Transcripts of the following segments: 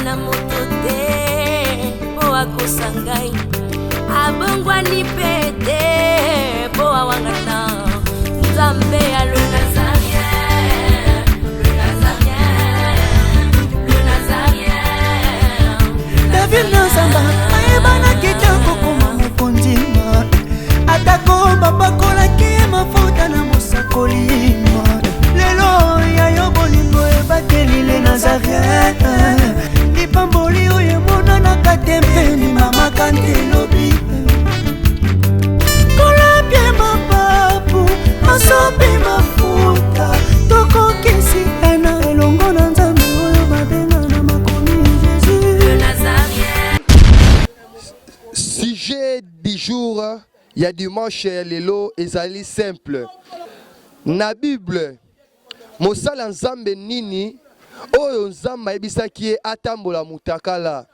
Na moto te mpo akosa ngai, abongwani mpe te mpo awangana Nzambe ya le Nazarien, le Nazarien, le Nazarien. David na zamba ayebanaki te kokoma mokonzi, atako bapakolaki ye mafuta na mosakoli. Lelo ya yo bolingo ebateli le Nazarien, lipamboli oyo emonanaka te mpe ndimamaka nte lobi. Kolapie mapapu asopi mafuta, tokokisi ena elongo na Nzambe oyo babenga na makomi Jésus. Le Nazarien. Sujet du jour ya dimanche ya lelo ezali simple. Na Bible, mosala ya Nzambe nini oyo Nzambe ayebisaki ye atambola mutakala?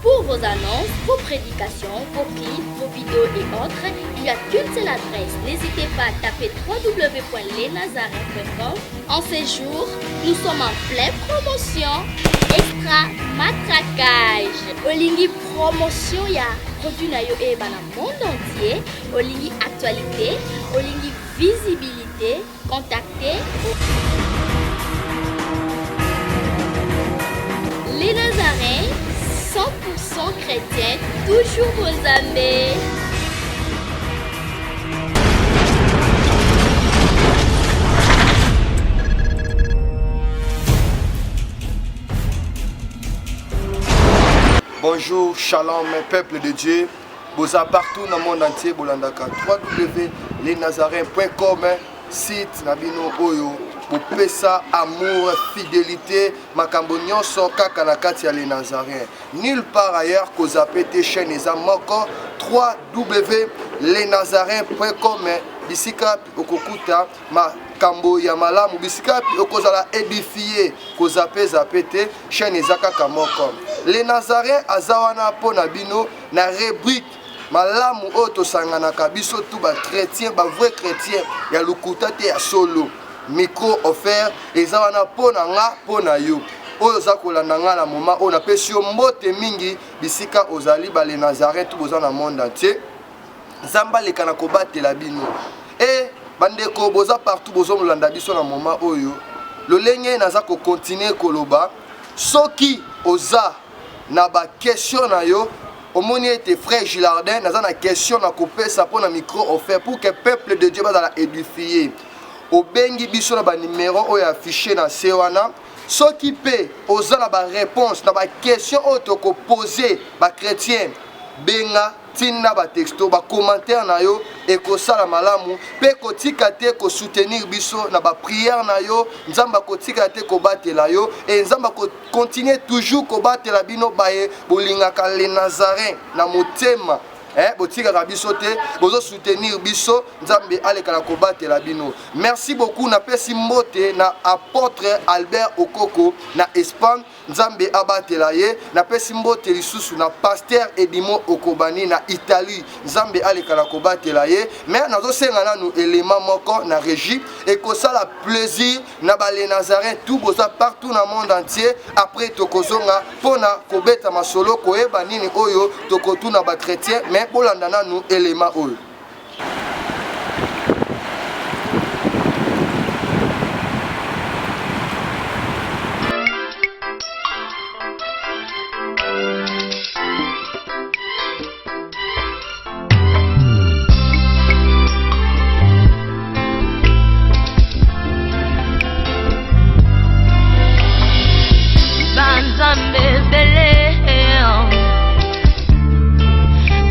Pour vos annonces, vos prédications, vos clips, vos vidéos et autres, il n'y a qu'une seule adresse. N'hésitez pas à taper www.lesnazarin.com. En ces jours, nous sommes en pleine promotion. Extra matraquage. Olingi promotion ya produit na yo eyebana monde entier. Olingi actualité, olingi visibilité, contactez Les Nazaréens, 100% chrétiens, toujours vos amis. Bonjour, shalom, peuple de Dieu. Boza partout dans le monde entier, bolandaka www.lesnazaréens.com, site na bino oyo bopesa amour, fidélité, makambo nyonso kaka na kati ya Les Nazaréens. Nulle part ailleurs, kozape te, chaîne eza moko www.lesnazaréens.com, bisika okokuta makambo ya malamu, bisika okozala édifié, kozape zape te, chaîne eza kaka moko. Les Nazaréens aza wana mpo na bino na rubrique malamu oyo tosanganaka biso tu ba chrétien, ba vrai chrétien ya lokuta te, ya solo. Micro offert eza wana mpo na nga, mpo na yo oyo oza kolanda nga na moment oyo. Napesi yo mbote mingi bisika ozali. Ba les Nazaréens tu boza na monde entier, Nzambe aleka na kobatela bino. E bandeko boza partout, bozolanda biso na moment oyo, lolenge naza kocontinuer koloba, soki oza na baquestion na yo, omoni ete frère Gilardin naza na question na kopesa mpo na micro offert pour que peuple de Dieu bazala édifié, obengi biso na banimero oyo affiché na se wana. Soki mpe oza na baréponse na baquestion oyo tokopose bachrétien, benga, tinda batexto, bacommentaire na yo ekosala malamu. Mpe kotika te kosoutenir biso na baprière na yo. Nzambe akotika te kobatela yo e Nzambe akocontinue toujours kobatela bino baye bolingaka le Nazarin na motema. Botikaka biso te, bozosoutenir biso. Nzambe aleka na kobatela bino. Merci beaucoup. Napesi mbote na apôtre Albert Okoko na Espagne, Nzambe abatela ye. Napesi mbote lisusu na pasteur Edimo Okobani na Italie, Nzambe aleka na kobatela ye. Mais nazosenga nanu elema moko na régie, ekosala plaisir na bale Nazarin tout boza partout na monde entier. Après tokozonga mpona kobeta masolo, koyeba nini oyo tokotuna bachrétien. Mais bolanda nanu elema oyo. Banzambe ebele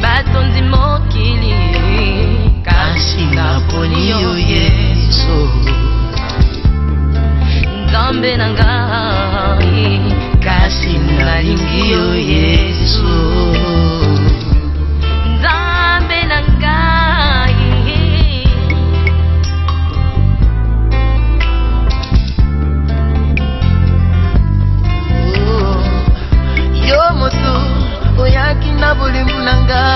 batondi mokili, kasi naponi yo Yesu. Nzambe na ngai. Kasi nalingi yo Yesu. Nzambe na ngai. Oh, yo moto oyaki na bolingo na nga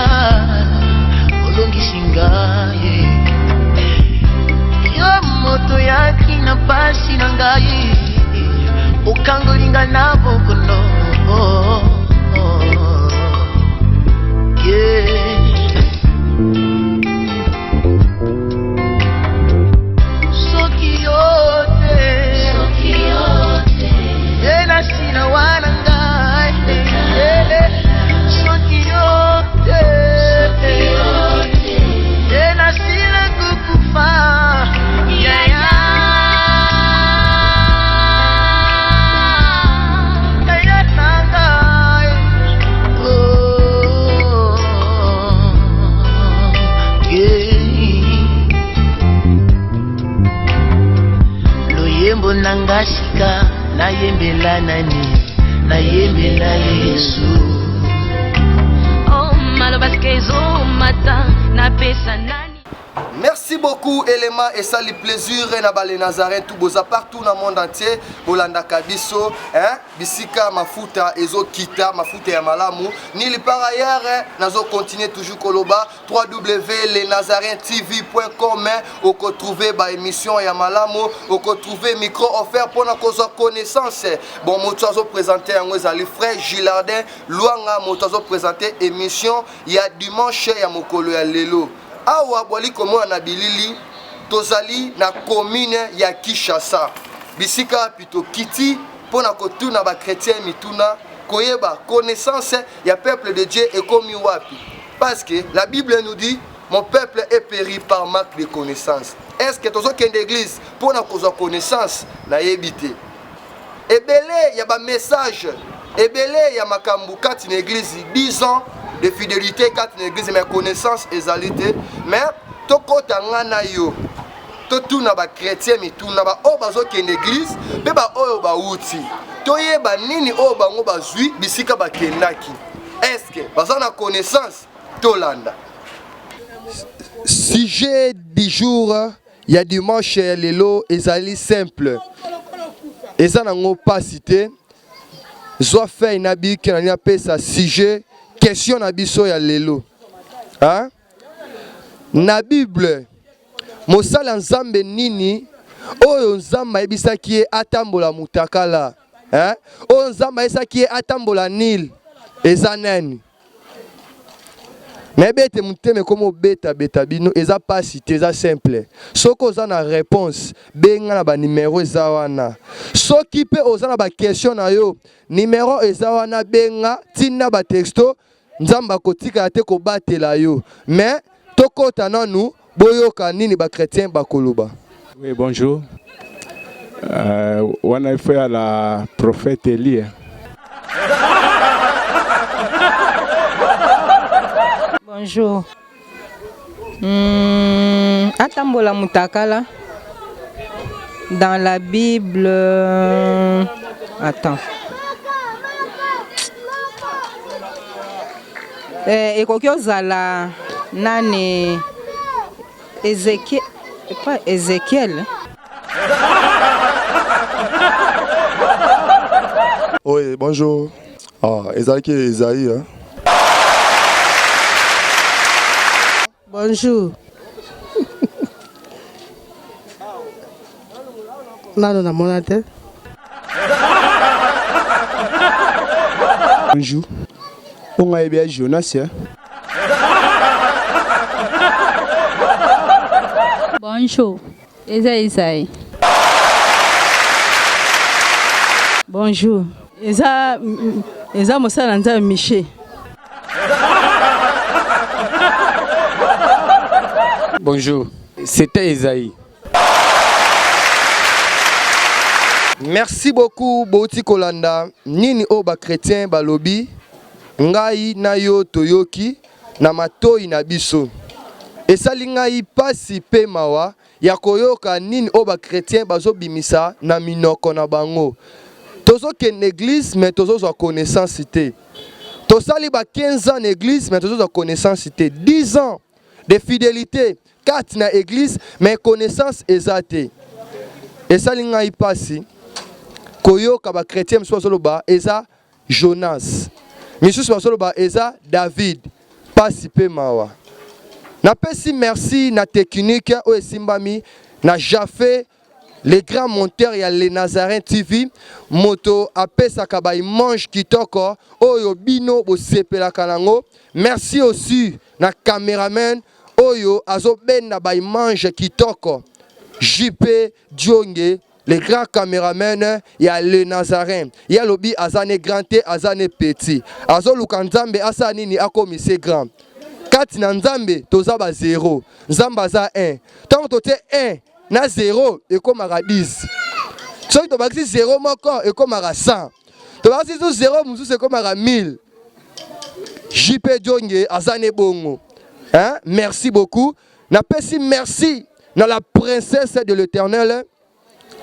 olongisi nga ye. Yo moto oyaki na pasi na ngai okangoli nga na bokono oh, oh, yeah. Soki yo te Soki yo te. Ye nasila wana ngai Soki yo te Soki yo te. Ye nasila kokufa Yaya. Yaya na ngai Oh, yeah. Loyembo na nga sika nayembela nani nayembela Yesu. Oh, maloba sika ezomata napesa nani. Merci beaucoup élément esali plaisir na bale Nazareth tout boza partout na monde entier bolandaka biso hein bisika mafuta ezokita mafuta ya malamu nili par ailleurs hein, nazo continuer toujours koloba www.lesnazareentv.com okotrouve ba émission ya malamu okotrouve micro offert mpona kozwa connaissance bon moto azopresente yango ezali frère Gilardin Luanga moto azopresente émission ya dimanche ya mokolo ya lelo awa bwali komona na bilili tozali na commune ya Kinshasa bisika wapi tokiti mpo na kotuna ba chrétien mituna koyeba connaissance ya peuple de Dieu ekomi wapi parce que la Bible nous dit mon peuple est péri par manque de connaissance. Est-ce que tozokende église mpo na kozwa connaissance? Nayebi te. Ebele ya ba message, ebele ya makambo kati na église, 10 ans de fidélité kati na église, mais connaissance ezali te. Mais tokota nga na yo totuna ba chrétien mituna ba oyo bazokende église mpe ba oyo bawuti toyeba nini oyo bango bazwi bisika bakendaki. Est-ce que baza na connaissance? Tolanda sujet du jour ya dimanche ya lelo ezali simple, eza nango pasi te. Zwa feuille na bic na napesa sujet question na biso ya lelo hein? Na Bible mosali ya Nzambe nini oyo Nzambe ayebisaki ye atambola mutakala hein? Oyo Nzambe ayebisaki ye atambola Nil eza nani? Nayebi ete motema ekomi obeta beta bino, eza pasi te, eza simple. Soki oza na reponse, benga na ba numero eza wana. Soki pe oza na ba question na yo, numero eza wana, benga, tinda ba texto, Nzambe akotikala te kobatela yo. Mais tokota nanu boyoka nini ba chretiens bakoloba. Oui, bonjour. Wana il faut ya la prophète Elie. Bonjour. Atambola mutakala dans la Bible. Attends. Eh, ekoki ozala nani Ezekiel, pas Ezekiel. Oui, bonjour. Ah, ezalaki Esaïe. Hein? Bonjour. Nano namona te. Bonjour. On a bien Jonas. Hein? Bonjour. Eza Esaïe. Bonjour. Eza eza mosala Nzambe Michel. Bonjour. C'était Esaïe. Merci beaucoup bouti kolanda nini oyo ba chrétien balobi ngai na yo toyoki na matoi na biso esali ngai pasi pe mawa ya koyoka nini oyo ba chrétien bazobimisa na minoko na bango. Tozokende église mais tozozwa connaissance te. Tosali ba 15 ans na église mais tozozwa connaissance te. 10 ans de fidélité kati na église mais connaissance eza te. Esali ngai mpasi koyoka ba chrétien mosusu bazoloba eza Jonas, misusu bazoloba eza David. Pasi pe mawa. Napesi merci na technique oyo esimbami na Jaffe le grand monteur ya Le Nazarin TV, moto apesaka ba image kitoko oyo bino bosepelaka nango. Merci aussi na cameraman oyo azobenda ba image kitoko JP Dionge le grand cameraman ya Le Nazarin. Ye alobi aza ne grand te, aza ne petit, azoluka Nzambe asala nini akomise grand. Kati na Nzambe toza ba 0, Nzambe aza 1. Ntango totie 1 na 0 ekomaka 10, soki tobakisi 0 moko ekomaka 100, tobakisi su 0 mosusu ekomaka 1000. JP Dionge aza ne bongo, hein? Merci beaucoup. Napesi merci na la princesse de l'Éternel,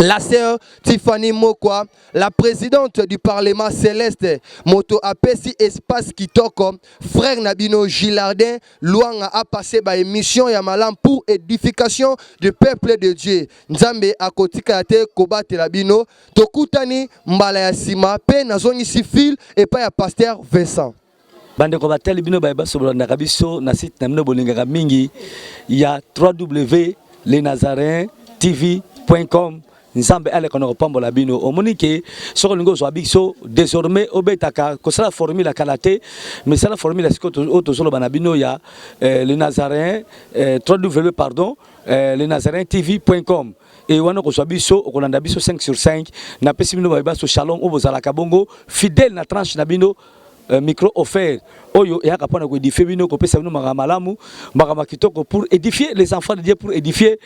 la sœur Tiffany Mokwa, la présidente du Parlement céleste, moto apesi espace kitoko, frère Nabino Gilardin Luanga a passé ba émission ya malam pour édification du peuple de Dieu. Nzambe akotika te kobatela bino, tokutani mbala ya sima pe nazongisi fil epai ya pasteur Vincent. Bandeko batali bino baye basobolandaka biso na site na bino bolingaka mingi ya 3w lenazaréen tv.com, Nzambe aleka na kopambola bino. Omoni ke soki olingi ozwa biso désormais, obetaka kosala formule ya kala te, mais sala formule ya sikoyo oyo tozoloba na bino ya le Nazaréen 3w, pardon, le Nazaréen tv.com. E wana okozwa biso, okolanda biso 5 sur 5. Napesi bino baye baso shalom oyo bozalaka bongo fidèle na tranche na bino micro offert oyo eyaka mpona koédifier bino, kopesa bino makambo malamu, makambo ya kitoko pour édifier les enfants de Dieu, pour édifier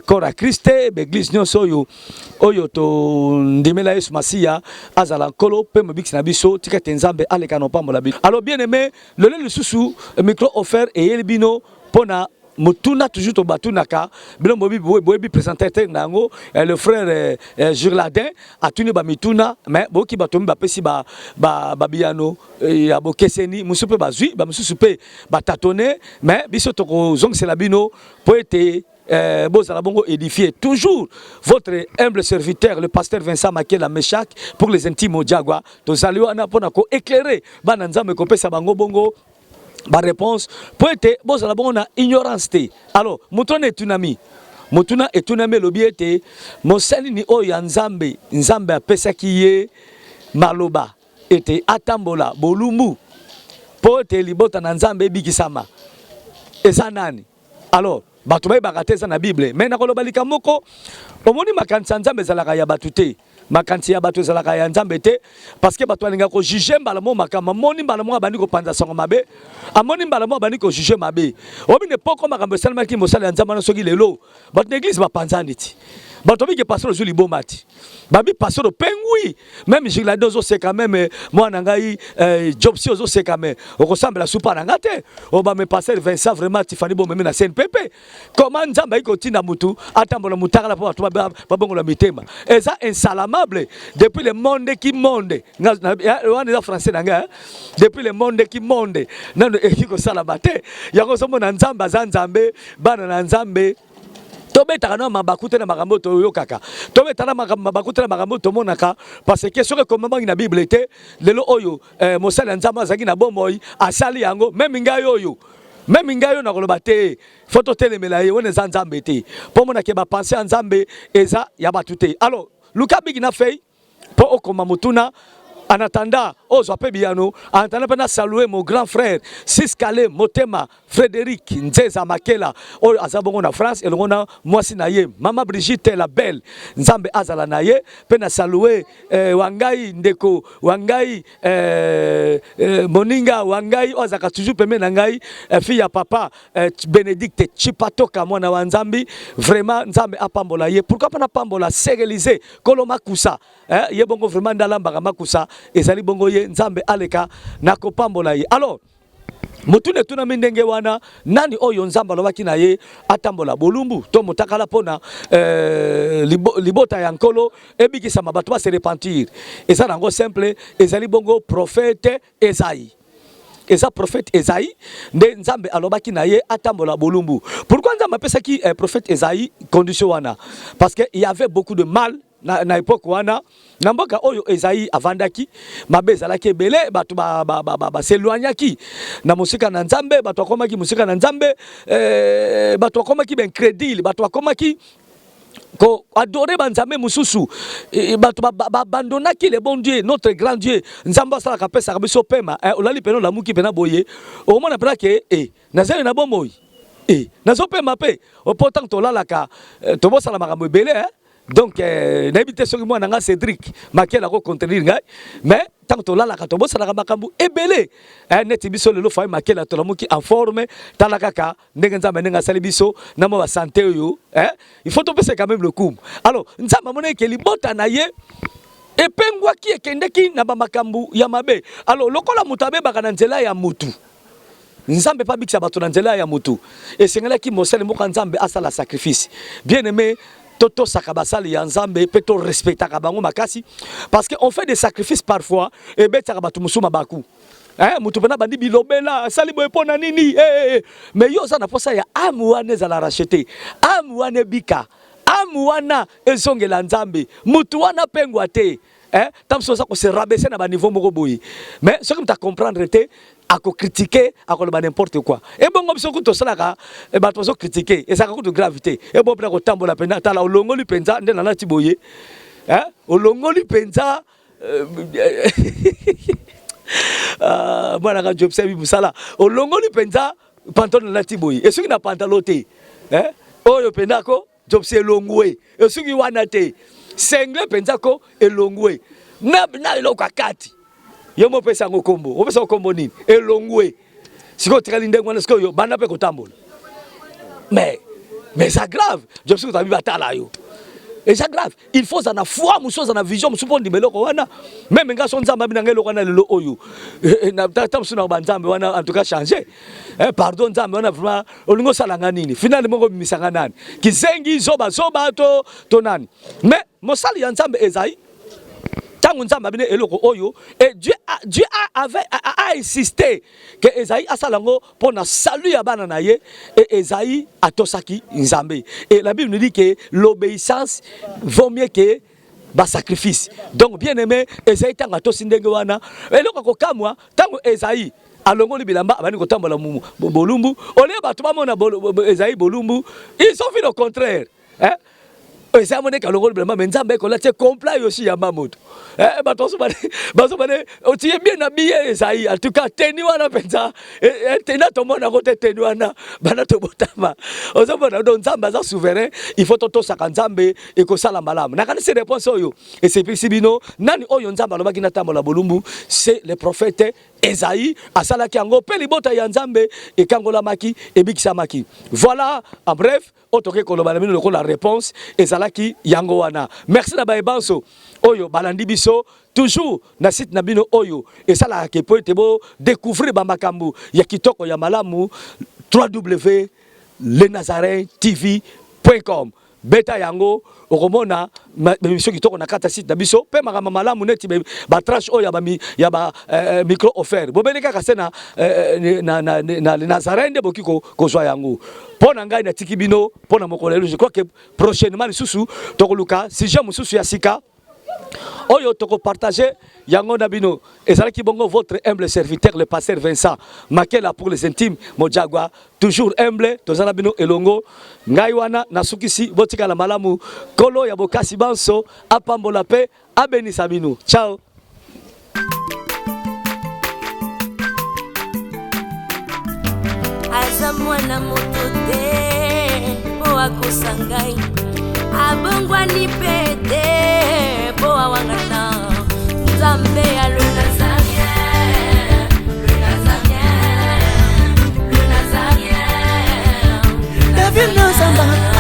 corps ya Christ, baeglise nyonso oyo tondimela Yesu Masiya azala Nkolo mpe Mobikisi na biso. Tika ete Nzambe aleka na opambola bino. Alors, bien aimé, lelo lisusu micro offert eyeli bino mpona motuna toujours tobatunaka bino. Boyebi présentateur na yango, le frère Jurladin, atuni bamituna, mais boyoki bato mi bapesi babiyano ya bokeseni. Mosusu mpe bazwi, bamosusu mpe batatone, mais biso tokozongisela bino mpo ete bozala bongo édifié. Toujours votre humble serviteur, le pasteur Vincent Makela Meshak, pour les intimes Diagwa. Tozali wana mpona koéclairer bana Nzambe, kopesa bango bongo baréponse mpo ete bozala bongo na ignorance te. Alors, moto wana etunami, motuna etunami elobi ete mosali nini oyo ya Nzambe, Nzambe apesaki ye maloba ete atambola bolumbu mpo ete libota na Nzambe ebikisama, eza nani? Alors, bato bayebaka te, eza na Bible. Mais nakoloba likambo moko, omoni, makanisi ya Nzambe ezalaka ya bato te, makanisi ya bato ezalaka ya Nzambe te, parce que bato balingaka kojuger mbala moko makambo. Amoni mbala moko abandi kopanza sango mabe, amoni mbala moko abandi kojuger mabe. Obine poko makambo esalemaki mosala ya Nzambe wana. Soki lelo bato na église bapanzani ti bato babiki pasteur ozwi liboma, ti babi pasteur opengwi, même Gilade ozoseka, même mwana ngai Jobsi ozoseka, me okosambela supa na nga te. Obame pasteur Vincent, vraiment Tifani bomemi na CNPP, comment Nzambe ayiki kotinda mutu atambola mutakala mpo bato babongola mitema? Eza insalamable. Depuis le monde qui monde, wana eza français na ngai, depuis le monde qui monde, nano eki kosalama te. Yango ozomona Nzambe aza Nzambe. Bana na Nzambe, tobetaka na mabaku te na makambo toyokaka, tobetaka na mabaku te na makambo tomonaka, parce que soki ekomamaki na Bible te, lelo oyo mosali ya Nzambe azalaki na bomoi asali yango, même ngai oyo, même ngai oyo nakoloba te, faut totelemela ye, wana eza Nzambe te, mpo monake bapensées ya Nzambe eza ya bato te. Alors, luka bic na feuille mpo okoma motuna, en attendant ozwa mpe biyano. En attendant mpe nasaluer mon grand frère Siskale Motema Frédéric Nzeza Makela oyo aza bongo na France elongo na mwasi na ye, mama Brigitte la belle, Nzambe azala na ye. Mpe nasaluer wangai ndeko wangai moninga wangai oyo azalaka toujours pembeni na ngai, fille ya papa Bénédicte Chipatoka, mwana wa Nzambi, vraiment Nzambe apambola ye. Pourquoi mpe napambola Segelise Kolo Makusa, ye bongo vraiment nde alambaka makusa, ezali bongo ye, Nzambe aleka na kopambola ye. Alors, Motuna etunami ndenge wana, nani oyo Nzambe alobaki na ye atambola bolumbu to motakala mpo na eh, libota ya Nkolo ebikisama, bato ba se repentir? Eza nango simple, ezali bongo prophète Esaïe. Eza prophète Esaïe nde Nzambe alobaki na ye atambola bolumbu. Pourquoi Nzambe apesaki eh, prophète Esaïe condition wana? Parce que il y avait beaucoup de mal na epoque wana na mboka oyo Esaïe avandaki, mabe ezalaki ebele, bato baseloignaki ba, ba, ba na mosika na Nzambe, bato bakomaki mosika na Nzambe, eh, bato bakomaki baincrédule, bato bakomaki ko adorer banzambe mosusu, bato babandonaki le bon Dieu, notre grand Dieu. Nzambe asalaka, apesaka biso pema, eh, olali pena, olamuki pena boye, okomona pena ke eh, nazali na bomoi, eh, nazopema mpe po ntango tolalaka, eh, tobosala makambo ebele, eh? Donc eh, nayebi te soki mwana nga Cédric Makiel akocontredire ngai, mais ntango tolalaka tobosanaka makambo ebele, eh, neti biso lelo famille Makela tolamuki en forme. Tala kaka ndenge Nzambe ndenge asali biso na mwa basante oyo, eh? Il faut topesa quand même lokumu. Alors Nzambe amonaki ke libota na ye epengwaki, ekendeki na bamakambo ya mabe. Alors lokola moto abebaka na nzela ya motu, Nzambe mpe abikisa bato na nzela ya motu, esengelaki mosali moko ya Nzambe asala sacrifice. Bien aimé, totosaka basali ya Nzambe mpe torespectaka bango makasi, parce que on fait des sacrifices parfois ebetisaka bato mosusu mabaku. Eh, moto mpena bandi bilobela, asali boye mpo na nini, eh, eh, eh. Mais yo oza na mposa ya âme wana ezala racheté, âme wana ebika, âme wana ezongela Nzambe, motu wana pengwa te, eh, ntango mosusu oza kose rabaisser na baniveau moko boye, mais soki moto acomprendre te, akocritiquer, akoloba n'importe quoi. Ebongo biso kutu tosalaka, bato bazocritiquer, ezalaka kutu grave te. Ebongo mpena kotambola mpenza, tala olongoli mpenza nde nalati boye, eh, olongoli mpenza mwana ka Job sabi mosala, olongoli mpenza pantalon nalati boye, esoki na pantalon te, eh, oyo mpenza ko Jobs elongwe, esoki wana te, sengle mpenza ko elongwe na eloko ya kati, yo mo opesa yango kombo, opesa yango kombo nini? Elongwe. Sikoyo otikali ndenge wana, sikoyo banda mpe kotambola, mais eza grave. Jobs kotabi batala yo, eza grave. Il faut oza na foi mosusu, oza na vision mosusu mpo ndima eloko wana. Même nga so Nzambe abi na ngai eloko wana lelo oyo, ta mosusu na banzambe wana, en tout cas changer, pardon Nzambe wana, vraiment olingi osala nga nini? Finale moko obimisa nga nani? Kizengi, zoba zoba to nani? Mais mosali ya Nzambe ezali ntango Nzambe abine eloko oyo, et Dieu a insisté ke Esaïe asala yango mpo na salut ya bana na ye, et Esaïe atosaki Nzambe. Et la Bible nous dit que l'obéissance vaut mieux que basacrifice. Donc bien aimé, Esaïe ntango atosi ndenge wana, eloko akokamwa, ntango Esaïe alongoli bilamba, abandi kotambola bolumbu, olie bato bamona Esaïe bolumbu, ils ont vu le contraire, hein? Eza moneke alongoli bilamba, mais Nzambe ekolati complet yoshi yamba moto, eh, bato bazobane otie bien habillé Esaïe. En tout cas teni wana mpenza tena tomona yango te, teni wana bana tobotama, ozomona. Donc Nzambe aza souverain, il faut totosaka Nzambe, ekosala malamu. Nakanisi réponse oyo esepelisi bino. Nani oyo Nzambe alobaki natambola bolumbu? C'est le prophète Esaïe. Asalaki yango mpe libota ya Nzambe ekangolamaki, ebikisamaki. Voilà, en bref, oyo tokoki koloba na bino lokola réponse ezalaki yango wana. Merci na bayebanso oyo balandi biso toujours na site na bino oyo esalaka ke po ete bodécouvrir bamakambo ya kitoko ya malamu, 3W lenazarin tv com. Beta yango, okomona émission kitoko na kati ya site na biso mpe makambo malamu neti batranche oyo ya ba micro offert. Bobeli kaka se na Nazarin nde boki kozwa yango. Mpo na ngai, natiki bino mpo na mokolo lelo. Je crois que prochainement lisusu tokoluka sujet mosusu ya sika oyo tokopartage yango na bino. Ezalaki bongo votre humble serviteur, le pasteur Vincent Makela pour les intimes, Mojagwa, toujours humble. Toza na bino elongo. Ngai wana nasukisi, botikala malamu. Kolo ya bokasi banso apambola mpe abenisa bino. Ciao. Aza mwana moto te mpo akosa ngai, abongwani mpe te mpo awangana. Nzambe ya le Nazarien, le Nazarien, le Nazarien. David Nozamba.